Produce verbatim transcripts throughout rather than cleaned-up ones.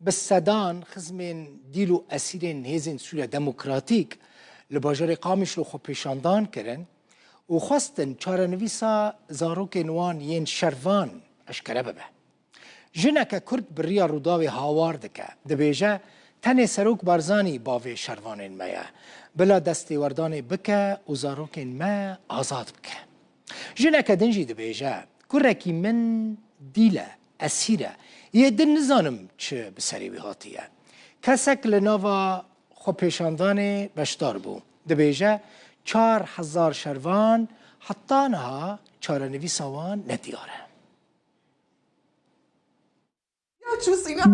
Bi sedan xizmên dîl û esîrên Hêzên Sûriya Demokratîk li bajarê Qamişlo xwepêşandan kirin û xwestin çarenivîsa zarokên wan yên şervan eşkere bibe. Jineke Kurd bi riya Rûdawê hawar dike, dibêje, tenê Serok Barzanî bavê şervanên me ye. Bila destêwerdanê bike û zarokên me azad bike. Jineke din jî dibêje, kurekî min dîl e, esîr e. Yê din nizanim çi bi serê wî hatiye. Kesek li nava xwepêşandanê beşdar bû. Dibêje, çar hezar şervan heta niha çarenivîsa wan nediyar e.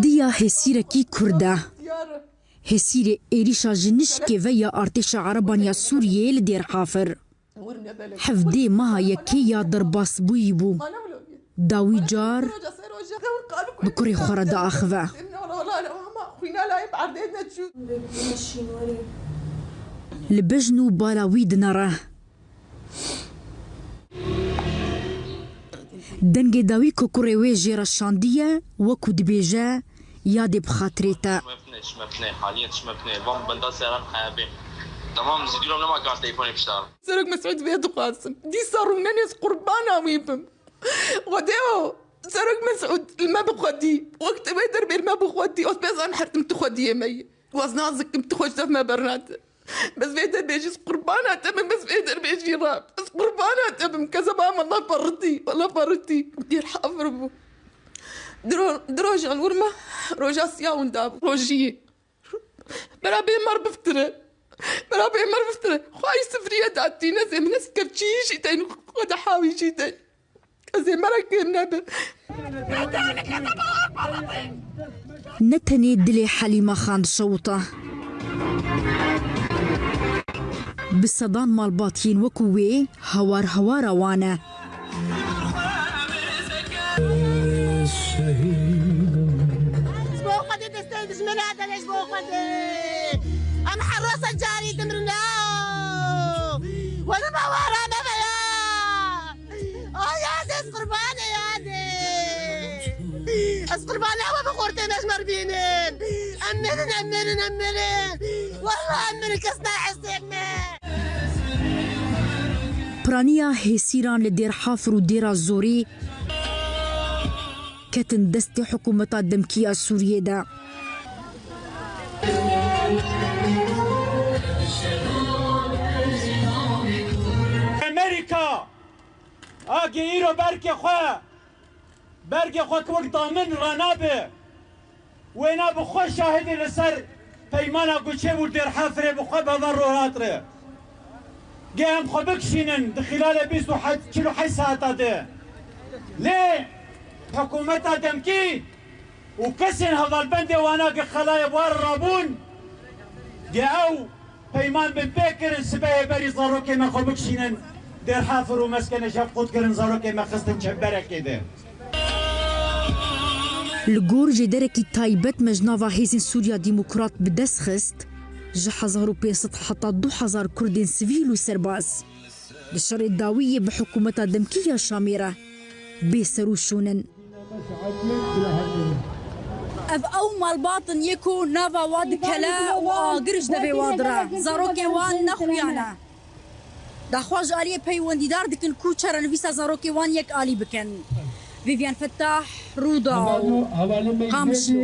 Diya hêsîrekî Kurd e. Hêsîrê êrîşa ji nişkê ve ya artêşa ereban ya Sûriyeyê li Dêr Hafir. Hevdê meha yekê ya derbasbûyî bû. Dawî car bi kurê xwe re diaxive. Li bejn û bala wî dinere. Dengê dawî ku kurê wê jê re şandiye, wekû dibêje, yadê bi xatirê te. Tişme binê, tişme binê, haliyen tişme binê. Van benda seran xeyabê. Tamam, zî dîrom nema kar telefonê bişar. Serok Mesûd vê dixwazim. Dîsa rûnenê ez qurbana wî bim. Xwedê o, Serok Mesûd li me bixwedî. Wextê wê derbê li me bixwedî. Ez bêzan hertim tu xwediyê me yî. Waz nazikim tu xwe ji def me bernade. Bes vê derbê jî ez qurbana te bim, bes vê derbê jî re. Ez qurbana te bim, kezeba walla parritî, walla parritî. Dêr Hafir bû. Diro, dirojan wir me, roja siya winda bû. Rojiyê. Bera bê mer biftire. Bera bê mer biftire. Xwayî sifriye datîne, zê min ez kevçî jî deyn, xwe de hawî jî deyn. Ez ê merekê nebe. Ne tenê dilê Helîma Xan dişewita. Bi sedan malbatiyên wekû wê hawar hawara wan e. Ji bo Xwedê destê dijminê hate, ji bo Xwedê. Em her roza carî dimrin. Were bawara me veya. Ay yadê, ez qurbanê yadê. Ez qurbanê ew bi xortê me ji me re bînin. Em mirin, em mirin, em mirin. Wallah em mirin, kes nehesê me. Piraniya hêsîran li Dêr Hafir û Dêra Zorê ketin destê hikûmeta demkî ya Sûriyê de. Amerîka, agê îro bergê xwe, bergê xwe ki wek damin ranabe, wêna bi xwe şahidê li ser peymana ku çêbû Dêr Hafirê bi xwe beva rohat re. Gê em xwe bikişînin di xîlalê bîst û heşt, çil û heşt saeta de. Lê hikûmeta demkî û kesên hevalbendê wana ki xelayê war rabûn, gê ew peyman bin pê kirin, sibehê berî zarokê me xwe bikişînin Dêr Hafir û meskenê ji hev qut kirin, zarokê me xistin çemberekê de. Li gor jêderekî taybet me ji nava Hêzên Sûriya Demokrat bi dest xist, ji hezar û pênc sed heta du hezar Kurdên sivîl û serbaz. Di şerê dawî yê bi hikûmeta demkî ya Şamê re bê ser û şûn in. Ev ew malbat in yê ku nava wa dikele û agir ji devê wa dire. Zarokê wan nexuya ne. Daxwaz ji aliyê peywendîdar dikin ku çarenivîsa zarokê wan yek alî bikin. Vîvyen Fettah, Rûdaw, Qamişlo.